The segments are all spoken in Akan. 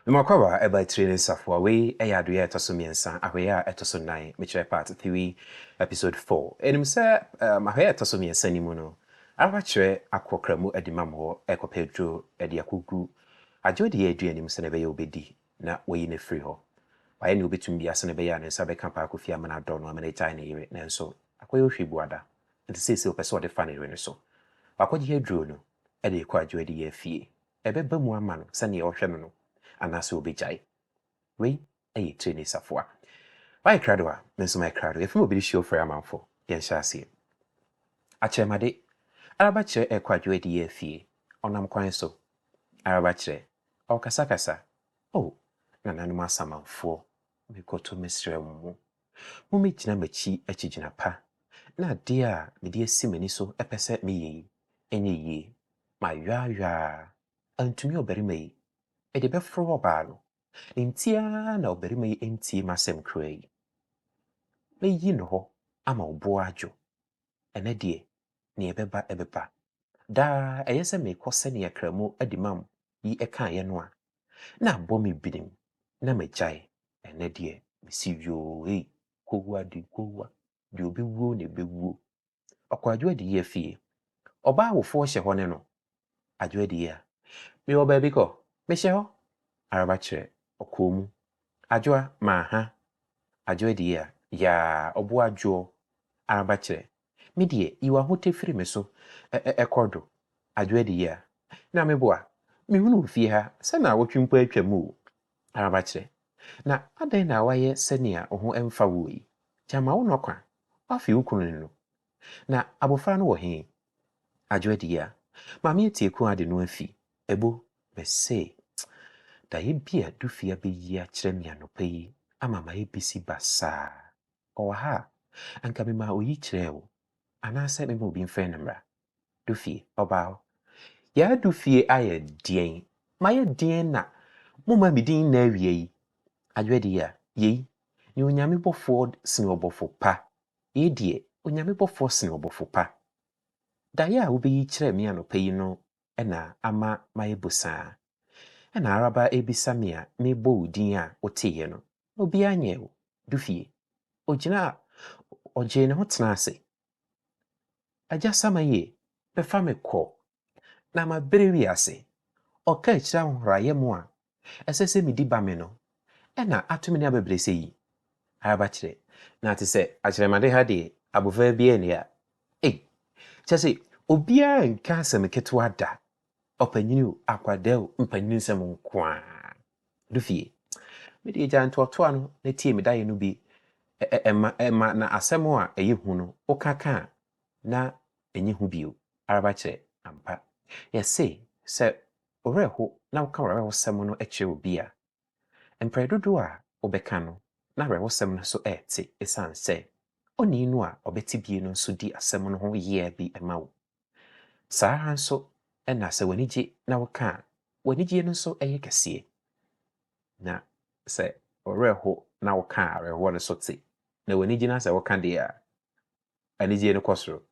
Mmakwaba ɛba tire ne safoa. Wei ɛyɛ adoeɛ a ɛtɔ so 3, ahwɛeɛ a ɛtɔ so 4, mekyerɛ part 3, episode 4. Ɛnim sɛ ahwɛeɛ a ɛtɔ so 3 no mu no, Arabakyerɛ akɔ Kramu adi mam hɔ ɛkɔpɛ aduro de akɔgu agye ɔde yɛ aduane mu sɛnea ɛbɛyɛ wobɛdi na wayi no afiri hɔ. Wayɛ nea obɛtumi biara sɛnea ɛbɛyɛ a ne nsa bɛka Paa Kofi ama no adɔ no ama no agyae ne yere, nanso akɔyɛ ohwiribuada. Nti seesei ɔpɛ sɛ ɔde fa ne yere no so. Wakɔgye aduro no de rekɔ agye adi yɛ afie. Ɛbɛba mu ama no sɛnea ɔhwɛ no no anaasɛ obɛgyae. Wei ɛyɛ tire ne safoa. Wayɛ krado a, me nso mayɛ krado. Yɛfrɛ me obi de hyia ofrɛ amanfo. Yɛnhyɛ aseɛ. Akyerɛmade, Arabakyerɛ ɛrekɔ adwo adi yɛ afie. Ɔnam kwan so. Arabakyerɛ, ɔrekasakasa. O, nananom asamanfoɔ, mekɔto mesrɛ mo. Mommɛgyina m'akyi akyigyina pa na adeɛ a mede asi m'ani so ɛpɛ sɛ meyɛ yi ɛnyɛ yie. Mayɔayɔa antumi ɔbarima yi. Mede bɛforo ɔbaa no. Ne nti ara na ɔbarima yi ntie m'asɛm koraa yi. Mɛyi no hɔ ama wo bo adwo. Ɛnɛ deɛ, nea ɛbɛba ɛbɛba. Daa ɛyɛ sɛ merekɔ sɛnea Kramu adi mam yi ɛkaeɛ no a, na abɔ me binim na magyae. Ɛnɛ deɛ, mesi yoo ei, kowa de kowa, deɛ ɔbɛwuo na ɛbɛwuo. Ɔkɔ adwo adi yi afie. Ɔbaa awofoɔ hyɛ hɔ ne no. Adwo adi yi a, mewɔ baabi kɔ, mehyɛ hɔ. Arabakyerɛ, ɔkɔɔ mu. Adwoa, maaha. Adwo adi yi a, yaa, ɔbo adwoɔ. Arabakyerɛ, me deɛ, yi w'ahotɛ firi me so ɛkɔ do. Adwo adi yi a, na meboa, mehunu wo fie ha sɛ na awɔtwe mpo atwa mu o. Arabakyerɛ, na adɛn na wayɛ sɛnea wo ho ɛmfa wo yi? Gyama wo nɔkwa, woafe wo kunu ne no. Na abɔfra no wɔ he? Adwo adi yi a, maame atieku ade no afi. Ɛbo, mese, daeɛ bi a Dufie abɛyi akyerɛ me anɔpa yi ama mayɛ bisi basaa. Ɔwɔ ha a, anka mema oyi kyerɛɛ wo, anaasɛ mema obi mfrɛ no mmra. Dufie, ɔbaa hɔ. Yaa Dufie ayɛ deɛn? Mayɛ deɛn na moma me din nna awia yi? Adwo adi yi a, yei, ne Onyame bɔfoɔ sene ɔbɔfo pa. Yei deɛ, Onyame bɔfoɔ sene ɔbɔfo pa. Daeɛ a wobɛyi kyerɛɛ me anɔpa yi no ɛna ama mayɛ bosaa. Ɛna araba ebisa me a mebɔ wo din a woteeɛ no, obiara nyɛɛ wo. Dufie, ogyina ɔgyee ne ho tena ase. Agya Sama yie, bɛfa me kɔ na mabrɛ wiase. Ɔka akyire ahohorayɛ mu a ɛsɛ sɛ medi ba me no, ɛna ato me ne abɛbrɛsɛ yi. Arabakyerɛ, na te sɛ akyerɛmade ha deɛ, abɔfra biara nni ha. Ei, kyerɛ sɛ obiara nka asɛm ketewa da. Ɔpanyini o, akwadaa o, mpanyini nsɛm nko ara. Dufie, mede agya ntoatoa no na tie me daeɛ no bi ɛma ɛma na asɛm a ɛyɛ hu no, woka ka a na ɛnyɛ hu bio. Arabakyerɛ, ampa. Yɛse sɛ wo werɛ ho na woka w'awerɛhosɛm no kyerɛ obi a, mprɛ dodoɔ a wobɛka no, na awerɛhosɛm no so ɛɛte ɛsiane sɛ ɔnii no a ɔbɛte bie no nso di asɛm no ho yea bi ma wo. Saa ara nso ɛna sɛ w'ani gye na woka a, w'anigyeɛ no nso ɛyɛ kɛseɛ. Na sɛ wo werɛ ho na woka a, awerɛhoɔ no so te. Na w'ani gye na sɛ woka deɛ a, anigyeɛ no kɔ soro.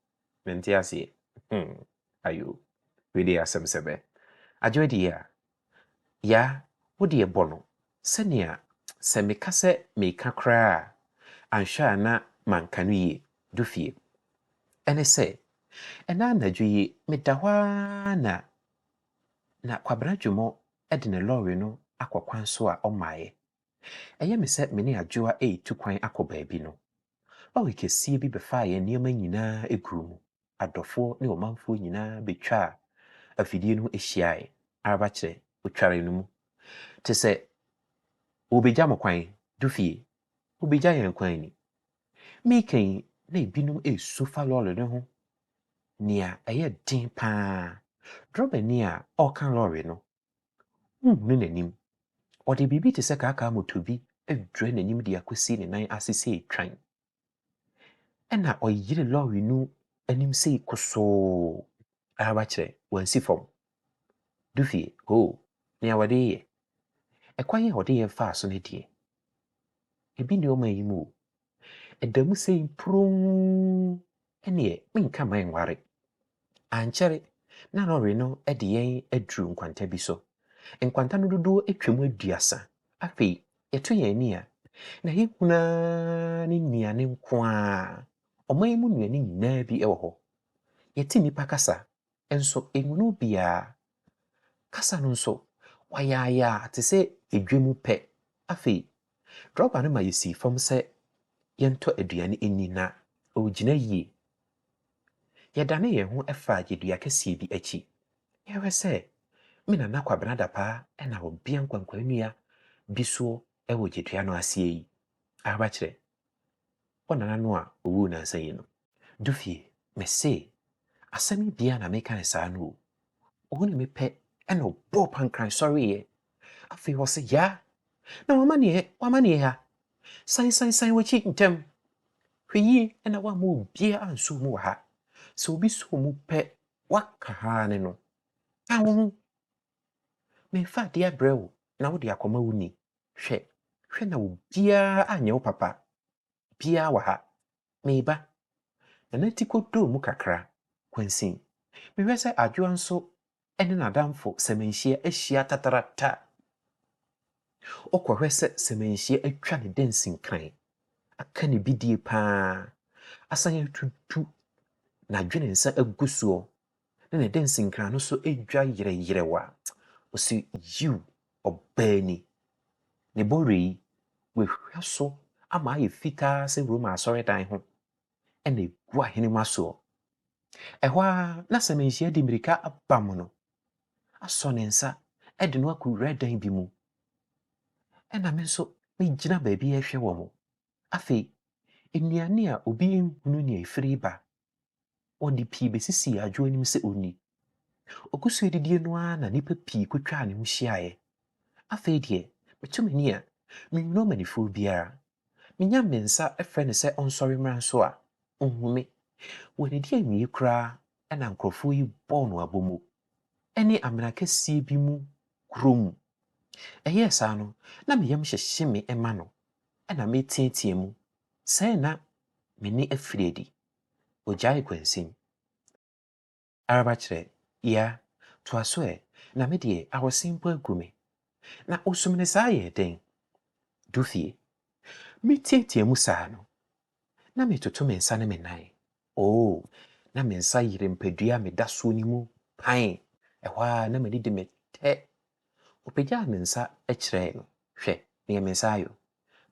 Mente aseɛ. Ayo. Wei deɛ asɛm sɛ bɛ. Adwo adi a, yaa, wo deɛ bɔ no sɛnea sɛ meka sɛ meka koraa a, anhwɛ a na manka no yie. Dufie. Ɛne sɛ, ɛna anadwo yi, meda hɔ ara na Kwabena Dwomɔ de ne lɔɔre no akɔ kwan so a ɔmmaeɛ. Ɛyɛ me sɛ me ne Adwoa ɛretu kwan akɔ baabi no, lɔɔre kɛseɛ bi bɛfaa yɛn nneɛma nyinaa guu mu. Adɔfoɔ ne ɔmanfoɔ nyinaa bɛtwaa afidie no ho hyiaeɛ. Arabakyerɛ, otware no mu. Te sɛ wɔbɛgya mo kwan, Dufie, wobɛgya yɛn kwan ni. Meka yi, na ebinom ɛresu fa lɔɔre no ho. Nea ɛyɛ den paa, drɔbani a ɔreka lɔɔre no, nhunu n'anim. Ɔde biribi te sɛ kaakaa moto bi adwira n'anim de akɔsi ne nan ase sɛ twan. Ɛna ɔyere lɔɔre no anim sei kosoo. Arabakyerɛ, wansi fam. Dufie, hoo, nea wɔde yɛ. Ɛkwan a wɔde yɛn faa so no deɛ, ebi nni ɔman yi mu o. Ɛda mu sei purumm, ɛneɛ menka man nware. Ankyɛre na lɔɔre no de yɛn aduru nkwanta bi so. Nkwanta no dodoɔ atwam 30. Afei, yɛto yɛn ani a, na yɛhunu ara ne nnuane nko ara. Ɔman yi mu nnuane nyinaa bi wɔ hɔ. Yɛte nnipa kasa, nso ɛnwunu obiara. Kasa no nso, wayaayaa te sɛ edwa mu pɛ. Afei, drɔba no ma yɛsii fam sɛ yɛntɔ aduane nni na ɔregyina yie. Yɛdanee yɛn ho faa gyedua kɛseɛ bi akyi. Yɛhwɛ sɛ me nana Kwabena Dapaah na ɔbea nkwankwaanua bi soɔ wɔ gyedua no aseɛ yi. Ahabakyerɛ, wo nana no a ɔwuu nansa yi no. Dufie, mese, asɛm yi biara na meka no saa no o. Ɔhunuu me pɛ na ɔbɔɔ pankran sɔreeɛ. Afei ɔse, Yaa, na w'amaneɛ, w'amaneɛ ha. San, san, san w'akyi ntɛm. Hwɛ yie na woamma obiara anso wo mu wɔ ha. Sɛ obi sɔ wo mu pɛ, woaka ha ara ne no. Ka wo ho. Merefa adeɛ abrɛ wo na wode akɔma wo ni. Hwɛ, hwɛ na obiara anyɛ wo papa biara wɔ ha. Mereba. Nana ti kɔdɔɔ mu kakra. Kwansin. Mehwɛ sɛ Adwoa nso ne n'adamfo Sɛmanhyia ahyia tatarata. Wokɔhwɛ sɛ Sɛmanhyia atwa ne dansinkran, aka ne bidie paa, asan atutu n'adwene nsa agu soɔ, ne ne dansinkran no so adwa yerɛyerɛw a, ɔse yiw, ɔbaa ni. Ne bɔwerɛ yi, wahwa so ama ayɛ fitaa sɛ Roma asɔredan ho na ɛgu ahenemma soɔ. Ɛhɔ ara na Sɛmanhyia de mmirika abam no, asɔ ne nsa de no akɔwura dan bi mu. Ɛna me nso megyina baabi rehwɛ wɔn. Afei, nnuane a obi nhunu nea ɛfiri ba, wɔde pii bɛsisii Adwo anim sɛ ɔnni. Ɔgu so redidie no ara na nnipa pii kɔtwaa ne ho hyiaeɛ. Afei deɛ, meto m'ani a, menhunu ɔmanifoɔ biara. Menyam me nsa frɛ no sɛ ɔnsɔre mmra nso a, ɔnhu me. Wannidi anwie koraa na nkurɔfoɔ yi bɔɔ no abomu ne amena kɛseɛ bi mu kurom. Ɛyɛɛ saa no, na me yam hyehye me ma no na meteatea mu sɛɛ na me nne afiri adi. Ɔgyaee kwansin. Araba kyerɛ, Ya, toa so ɛ, na me deɛ awɔse mpo agu me. Na osum no saa yɛɛ dɛn? Du fie. Meteatea mu saa no, na metoto me nsa ne me nan. Oo, na me nsa yere mpadua a meda soɔ no mu pan. Ɛhɔ ara na m'ani de me tɛ. Ɔpagyaa ne nsa kyerɛɛ no, Hwɛ, deɛ me nsa ayɔ.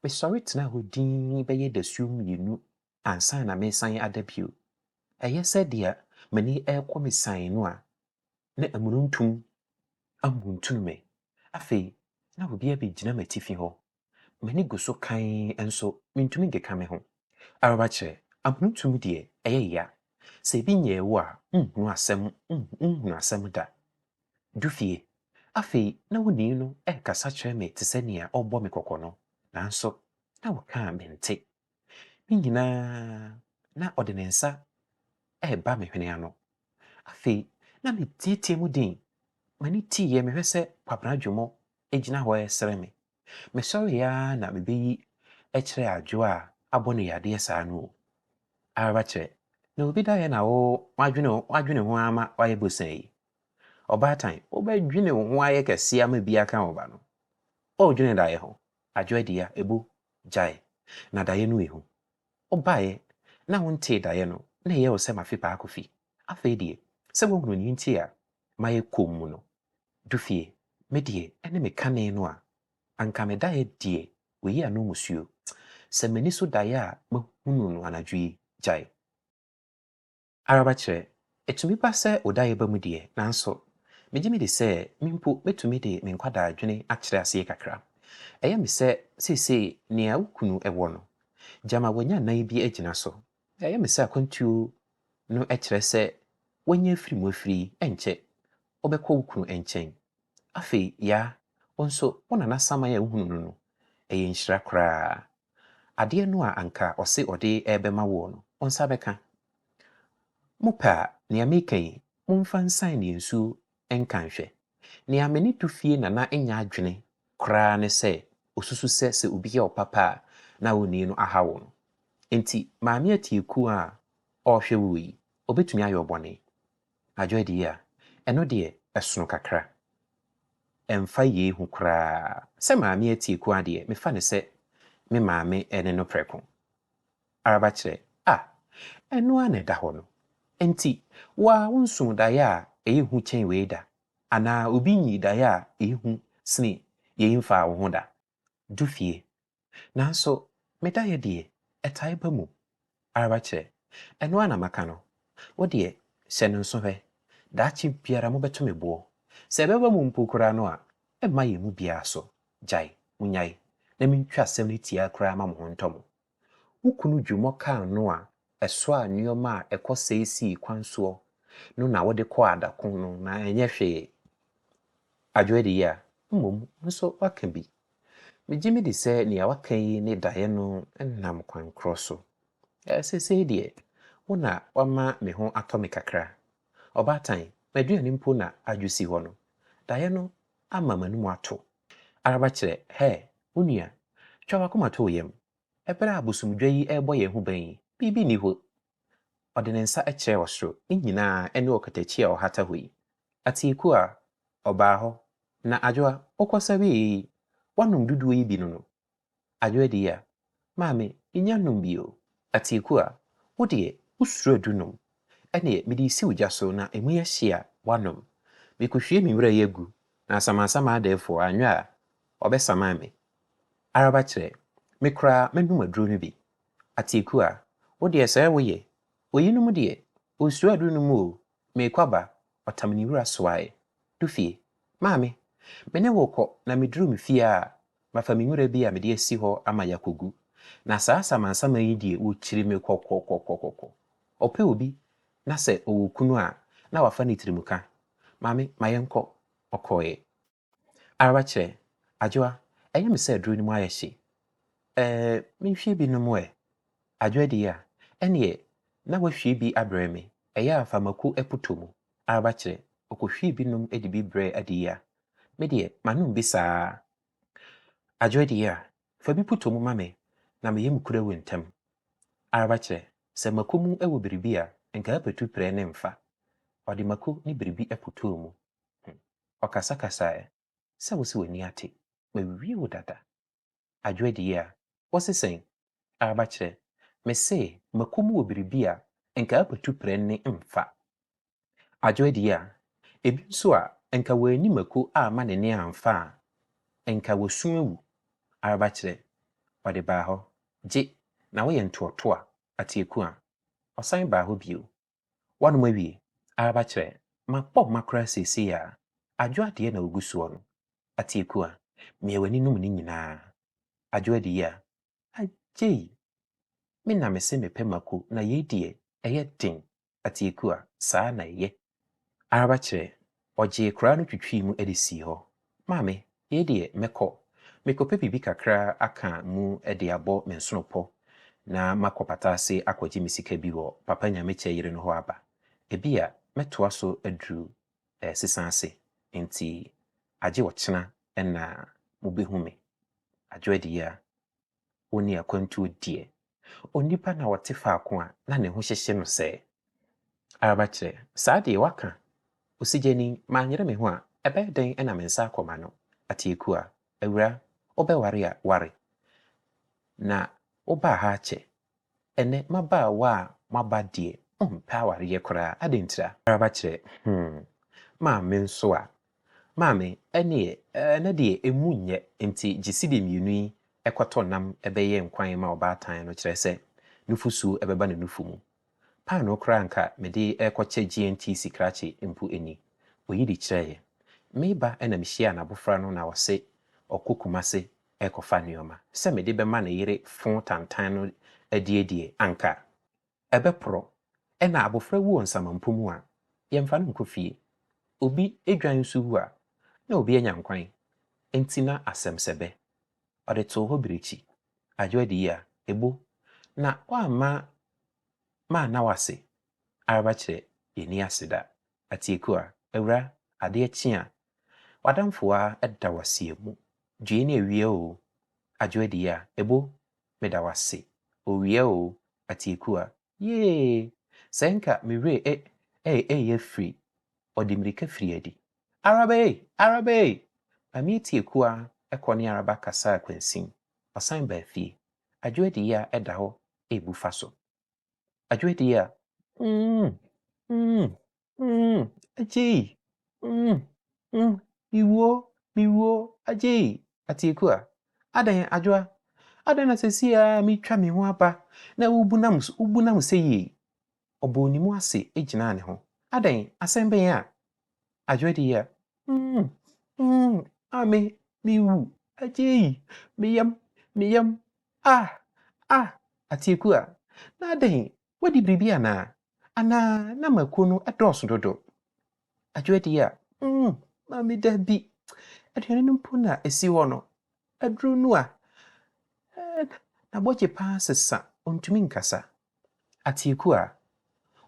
Mesɔre tenaa hɔ dinn bɛyɛ dasuo mmienu ansa na meresan ada bio. Ɛyɛ sɛ deɛ m'ani rekɔ me san no a, na amununtum amuntunu me. Afei, na obi abɛgyina m'atifi hɔ. M'ani gu so kann nso mentumi nkeka me ho. Awerɛkyerɛ, amununtum deɛ, ɛyɛ ya. Sɛ ebi nyɛɛ wo a, wonhunu asɛm, wonhunu asɛm da. Du fie. Afei, na onii no rekasa kyerɛ me te sɛ nea ɔrebɔ me kɔkɔ no, nanso na ɔka a mente. Ne nyinaa, na ɔde ne nsa reba me hwene ano. Afei, na meteatea mu den. M'ani teeɛ mehwɛ sɛ Kwabena Dwomo gyina hɔ resere me. Mesɔreeɛ ara na mebeyi kyerɛɛ Adwo a abɔ no yadeɛ saa no o. Araba kyerɛ, na obi daeɛ na wo woadwene woadwene ho ara ma woayɛ bosan yi. Ɔbaatan, wobɛdwene wo ho ayɛ kɛseɛ ama bi aka wo ba no. Woredwene daeɛ ho. Adwo Adia, Ebu, gyae, na daeɛ no ehu. Wobaeɛ na wontee daeɛ no, na ɛyɛ wo sɛ mafe paa Kofi. Afei deɛ, sɛ woahunu nea nti a mayɛ komm no, du fie. Me deɛ, ɛne me kane no a, anka me daeɛ deɛ wɔyi ano mmusuo. Sɛ m'ani so daeɛ a mahunu no anadwo yi, gyae. Araba kyerɛ, Ɛtumi ba sɛ wo daeɛ ba mu deɛ, nanso megye medi sɛ me mpo mɛtumi de me nkwadaa-adwene akyerɛ aseɛ kakra. Ɛyɛ me sɛ seesei nea wo kunu wɔ no, gyama wanya nan bi agyina so. Ɛyɛ me sɛ akwantuo no kyerɛ sɛ wanya afiri mu afiri yi, ɛnkyɛ wobɛkɔ wo kunu nkyɛn. Afei, Yaa, wo nso, wo nana saman a wohunu no no, ɛyɛ nhyira koraa. Adeɛ no a anka ɔse ɔde rebɛma woɔ no, wo nsa bɛka. Mopɛ a, nea mereka yi, momfa nsan ne nsuo nka nhwɛ. Nea me ne Dufie nana nyɛ adwene koraa ne sɛ ɔsusu sɛ sɛ obi yɛ wo papa a na onii no aha wo no. Enti Maame Atiekuo a ɔrehwɛ woɔ yi, ɔbɛtumi ayɛ wo bɔne? Adwo adi a, ɛno deɛ ɛsono kakra. Ɛmfa yei ho koraa. Sɛ Maame Atieku adeɛ, mefa no sɛ me maame ne no prɛko. Araba kyerɛ, Ah, ɛno ara na ɛda hɔ no. Enti, wo ara wonsoo daeɛ a ɛyɛ hu kyɛn wei da? Anaa obi nyii daeɛ a ɛyɛ hu sene yei mfaa wo ho da? Du fie. Nanso, me daeɛ deɛ, ɛtae ba mu. Araba kyerɛ, Ɛno ara na maka no. Wo deɛ, hyɛ no nso hwɛ. Daakye biara mobɛto me boɔ. Sɛ ɛbɛba mu mpo koraa no a, ɛmma yɛn mu biara so. Gyae, monnyae, na mentwa asɛm no tiaa koraa ma mo ho ntɔ mo. Wo kunu dwummɔ kaa no a ɛsoaa nneɛma a ɛkɔ sɛe sii kwan soɔ no na wode kɔɔ adako no na ɛnyɛ hwee. Adwo adi yi a, mmom wo nso woaka bi. Megye medi sɛ nea woaka yi ne daeɛ no nam kwan korɔ so. Seesei deɛ, wo na woama me ho atɔ me kakra. Ɔbaatan, m'aduane mpo na adwo si hɔ no. Daeɛ no ama m'anom ato. Araba kyerɛ, Hɛ, wo nua, twa w'akoma to wo yam. Ɛberɛ a bosomdwa yi rebɔ yɛn ho ban yi, biribi nni hɔ. Ɔde ne nsa kyerɛɛ ɔsoro, ne nyinaa ne ɔkatakyi a ɔhata hɔ yi. Atieku a, ɔbaa hɔ, na Adwoa, wokɔsawee yi, woanom dodoɔ yi bi no no? Adwoa dii a, Maame, mennya nnom bi o. Atieku a, wo deɛ, wosuro adu nom. Ɛnneɛ, mede resi wo gya so na emu yɛ hye a, woanom. Mekɔhwie me nwura yi agu, na asamansaman adɛɛfoɔ anwɛ a, wɔbɛsaman me. Araba kyerɛ, me koraa mɛnom aduro no bi. Atieku a, wo deɛ sɛɛ woyɛ. Oyinom deɛ, ɔnsuro aduro no mu o. Meekɔ aba, ɔtam ne wura soae. Du fie. Maame, me ne wo rekɔ na meduru me fie a, mafa me nwura bi a mede asi hɔ ama yɛakɔgu. Na saa samansaman yi deɛ wɔkyiri me kɔkɔkɔkɔkɔ. Ɔpɛ obi na sɛ ɔwɔ kunu a, na wafa ne tirimuka. Maame, ma yɛnkɔ. Ɔkɔeɛ. Araba kyerɛ, Adwoa, ɛyɛ me sɛ aduro no mu ayɛ hye. Ɛɛ, menhwie bi nnom ɛ? Adwoa di a, ɛnneɛ na woahwie bi abrɛ me. Ɛyɛ a fa mako putɔ mu. Araba kyerɛ, Ɔkɔhwiee bi nom de bi brɛɛ Adiyi a. Me deɛ, manom bi saa ara. Adwoa di a, fa bi putɔ mu ma me na me yam kura wu ntɛm. Araba kyerɛ, Sɛ mako mu wɔ biribi a, nka apatu prɛ ne mfa. Ɔde mako ne biribi putɔɔ mu. Hmm. Ɔkasakasaeɛ sɛ wo se w'ani ate. Mawie wo dada. Adwo adi a, wose sɛn? Araba kyerɛ, Mese mako mu wɔ biribi a nka apatu prɛ ne mfa. Adwo adi a, ebi nso a nka wanni mako amma ne nne amfa a, nka wasu awu. Araba kyerɛ, Ɔde baa hɔ. Gye, na woyɛ ntoɔtoa, Atieku a. Ɔsan baa hɔ bio. Woanom awie? Araba kyerɛ, Mabɔ mma koraa seesei a, Adwo adeɛ na wogu soɔ no. Atiekua, mia w'ani nom ne nyinaa. Adwo adi a, agyei! Me na mese mepɛ mako na yei deɛ, ɛyɛ den. Atiekua, saa na ɛyɛ. Araba kyerɛ, ɔgyee koraa no twitwii mu de sii hɔ. Maame, yei deɛ mɛkɔ. Mekɔpɛ biribi kakra aka mu de abɔ me nsono pɔ na makɔ pata ase akɔgye me sika bi wɔ Papa Nyamekyɛ yere no hɔ aba. Ebia mɛtoa so aduru sesa ase, enti agye ɔkyena na mobɛhu me. Adwo adi a, ɔnni akwantuo deɛ. Onipa na ɔte faako a na ne ho hyehye no sɛɛ. Araba kyerɛ, saa deɛ woaka. Osigyani, manyere me ho a, ɛbɛyɛ dɛn na me nsa akɔ m'ano? Atiekua, awura, wobɛware a, ware. Na wobaa ha akyɛ. Ɛnnɛ, mmabaawa a moaba deɛ, mompɛ awareɛ koraa, adɛn ntira? Araba kyerɛ, hmm, maame nso a. Maame, ɛnneɛ, ɛnnɛ deɛ ɛmu nyɛ, nti gye sidi mmienu yi kɔtɔ nam bɛyɛ nkwan ma ɔbaatan no, kyerɛ sɛ, nufosuo bɛba ne nufu mu. Paanoo koraa anka mede rekɔkyɛ GNTC krakye mpo ni. Oyi de kyerɛeɛ. Mereba na mehyiaa n'abofra no na ɔse ɔkɔ Kumase rekɔfa nnoɔma. Sɛ mede bɛma ne yere fo tantan no adie deɛ, anka ɛbɛporɔ. Ɛna abofra wu wɔ nsamampo mu a, yɛmfa no nkɔ fie. Obi dwan nso wu a, na obi anya nkwan. Enti na asɛm sɛ bɛ. Ɔde too hɔ birikyi. Adwo adi yi a, ebo. Na woamma manna wo ase araba kyerɛ yɛnni ase da. Atieku a, awura, adeɛ kye a, w'adamfowa da wo aseɛ mu. Due ne awia o, Adwo adi yi a, ebo, meda wo ase. Owia o, Atieku a, yee! Sɛ nka me werɛ ɛ ɛ ɛyɛ afiri, ɔde mmirika firi adi. Araba ei! Araba ei! Maame Atiekua kɔ ne araba kasaa kwansin. Ɔsan baa fie. Adwo Adiyia da hɔ rebu fa so. Adwo Adiyia, mm, mm, mm, agyei, mm, mm, mewuo, mewuo, agyei. Atiekua, adɛn Adwoa? Adɛn na seesei ara meretwa me ho aba na wobu nam, wobu nam sɛ yie? Ɔbɔɔ ne mu ase gyinaa ne ho. Adɛn, asɛm bɛn a? Adwoa di a, mm, mm, ame, mewu, agyei, me yam, me yam, ah, ah, Atieku a, na adɛn, woadi biribi anaa? Anaa na mako no dɔɔso dodo? Adwoa di a, mm, maame dabi, aduane no mpo na ɛsi hɔ no, aduro no a, eh, n'abɔgye paa sesa, ɔntumi nkasa. Atieku a,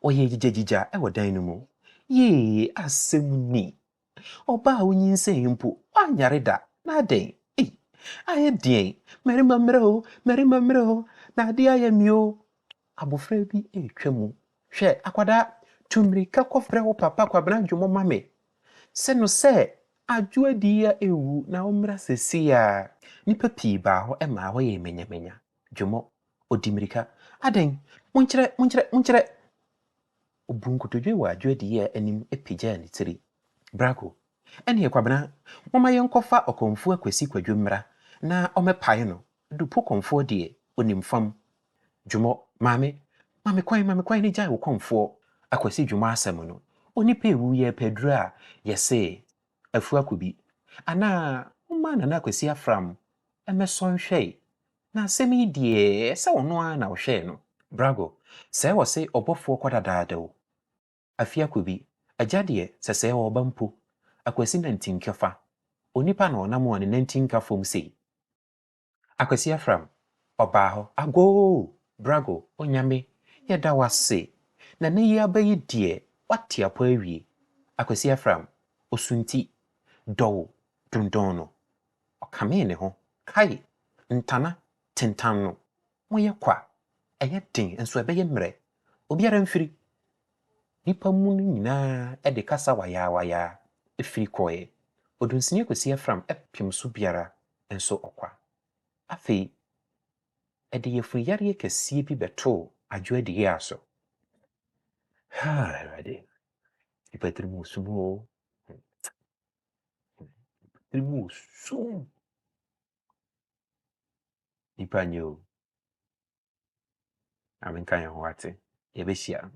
ɔyɛɛ gyigyagyigyga wɔ dan no mu. Yee, asɛm ni! Ɔbaa a onyinsɛn mpo, wanyare da. Na adɛn? Ei, ayɛ deɛn? Mmarima mmerɛ o, mmarima mmerɛ o, na adeɛ ayɛ me o. Abɔfra bi retwa mu. Hwɛ, akwadaa, tu mmirika kɔfrɛ wo papa Kwabena Dwomo ma me. Sɛ no sɛ Adwo Adiyiah rewu na ɔmmra seesei ara. Nnipa pii baa hɔ maa hɔ yɛɛ manyamanya. Dwomo, Ɔdi mmirika. Adɛn? Monkyerɛ! Monkyerɛ! Monkyerɛ! Ɔbuu nkotodwe wɔ Adwo Adiyia anim pagyaa ne tiri. Brako, Ɛnneɛ Kwabena, momma yɛnkɔfa Ɔkɔmfoɔ Akwasi Kwadwo mmra na ɔmmɛpae no. Dupo kɔmfoɔ deɛ, ɔnim fam. Dwomɔ, Maame, ma me kwan, ma me kwan na gyae wo kɔmfoɔ Akwasi Dwomɔ asɛm no. Onipa rewu, yɛrepɛ aduro a, yɛse afu akɔ bi. Anaa momma Nana Akwasi Afram mmɛsɔ nhwɛe Na asɛm yi deɛ sɛ ɔno ara na ɔhwɛɛ no. Brago, sɛɛ wɔse ɔbɔfoɔ kɔ dadaada o. Afie Akobi, agya deɛ sɛ sɛɛ ɔɔba mpo. Akwasi nantinka fa. Onipa na ɔnam a ne nantin nka fam sei. Akwasi Afram, ɔbaa hɔ, agoo! Brago, Onyame, yɛda wo ase. Nana yi aba yi deɛ, wate apɔ awie. Akwasi Afram, Osunti, dɔw, dondɔn no. Ɔkamee ne ho, Kai! Ntana, tentan no, moyɛ kwa, ɛyɛ den nso ɛbɛyɛ mmerɛ. Obiara mfiri. Nnipa mu no nyinaa de kasa wayaawayaa firi kɔeɛ. Odunsini Akwasi Afram pem so biara nso ɔkwa. Afei, ɛde yafunuyareɛ kɛseɛ bi bɛtoo Adwo Adiyiaa so. Haa, Awurade, nnipa tirim wɔ sum oo. Nnipa tirim wɔ sum. Nipa nyɛ o. Nyame nka yɛn ho ate. Yɛbɛhyia.